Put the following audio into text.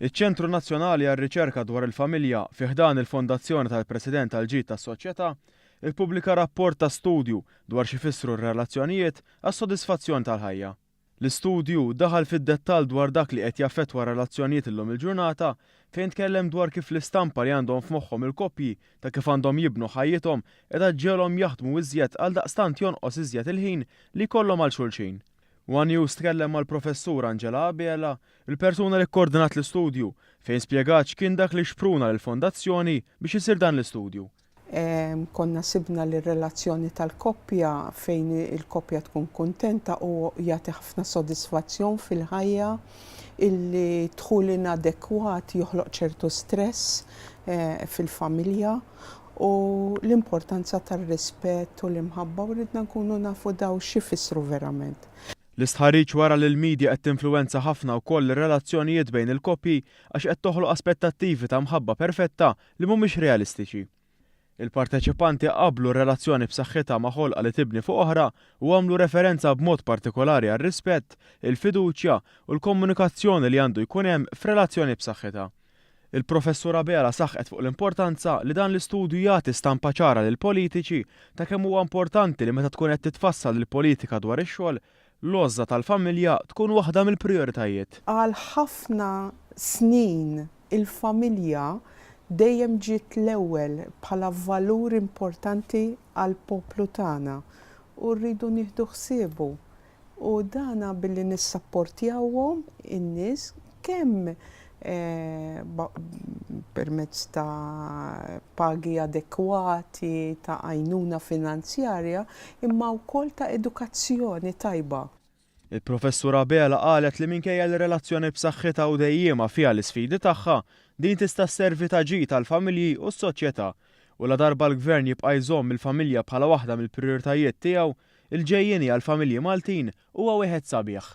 Iċ-Ċentru Nazzjonali għar-Riċerka dwar il-Familja fi ħdan il-Fondazzjoni tal-President għall-Ġid tas-Soċjetà ippubblika rapport ta' studju dwar x'ifissru r-relazzjonijiet għas-sodisfazzjon tal-ħajja. L-istudju daħal fid-dettall dwar dak li qed jaffettwa r-relazzjonijiet illum il-ġurnata fejn tkellem dwar kif l-istampa li għandhom f'moħħhom il-koppji ta' kif għandhom jibnu ħajjithom qiegħda ġġegħlhom jaħdmu iżjed għaldaqstant jonqos iżjed il-ħin li jkollhom għal xulxin. One News tkellem mal-Professur Angela Abela, il-persuna li kkordinat l-istudju, fejn spjegat x'kien dak li xpruna lill-Fondazzjoni biex isir dan l-istudju. Konna sibna li r-relazzjoni tal-koppja fejn il-koppja tkun kuntenta u jagħti ħafna sodisfazzjon fil-ħajja, illi dħul inadekwat joħloq ċertu stress fil-familja u l-importanza tar-rispett u l-imħabba u ridna nkunu nafu daw x'ifissru verament. L-istħarriġ wara li l-media qed tinfluwenza ħafna wkoll ir-relazzjonijiet bejn il-koppji għax qed toħloq aspettattivi ta' mħabba perfetta li mhumiex realistiċi. Il-parteċipanti qabblu relazzjoni b'saħħitha ma' ħolqa li tibni fuq oħra u għamlu referenza b'mod partikolari għar-rispett, il-fiduċja u l-komunikazzjoni li għandu jkun hemm f'relazzjoni b'saħħitha. Il-Professur Abela saħqet fuq l-importanza li dan l-istudju jagħti stampa ċara lill-politiċi ta' kemm huwa importanti li meta tkun qed titfassal il-politika dwar ix-xogħol, l-għożża tal-familja tkun waħda mill-prijoritajiet. Għal ħafna snin Il-familja dejjem ġiet l-ewwel bħala valur importanti għall-poplu tagħna u rridu nieħdu ħsiebu u dana billi nissapportjawhom in-nies kemm permezz ta' pagi adekwati, ta' għajnuna finanzjarja, imma wkoll ta' edukazzjoni tajba. Il-Professur Abela qalet li minkejja li relazzjoni b'saħħitha u dejjiema fiha l-isfidi tagħha, din tista' sservi ta' ġid għall-familji u s-soċjetà. U ladarba l-Gvern jibqa' jżomm il-familja bħala waħda mill-prijoritajiet tiegħu, il-ġejjieni għall-familji Maltin huwa wieħed sabiħ.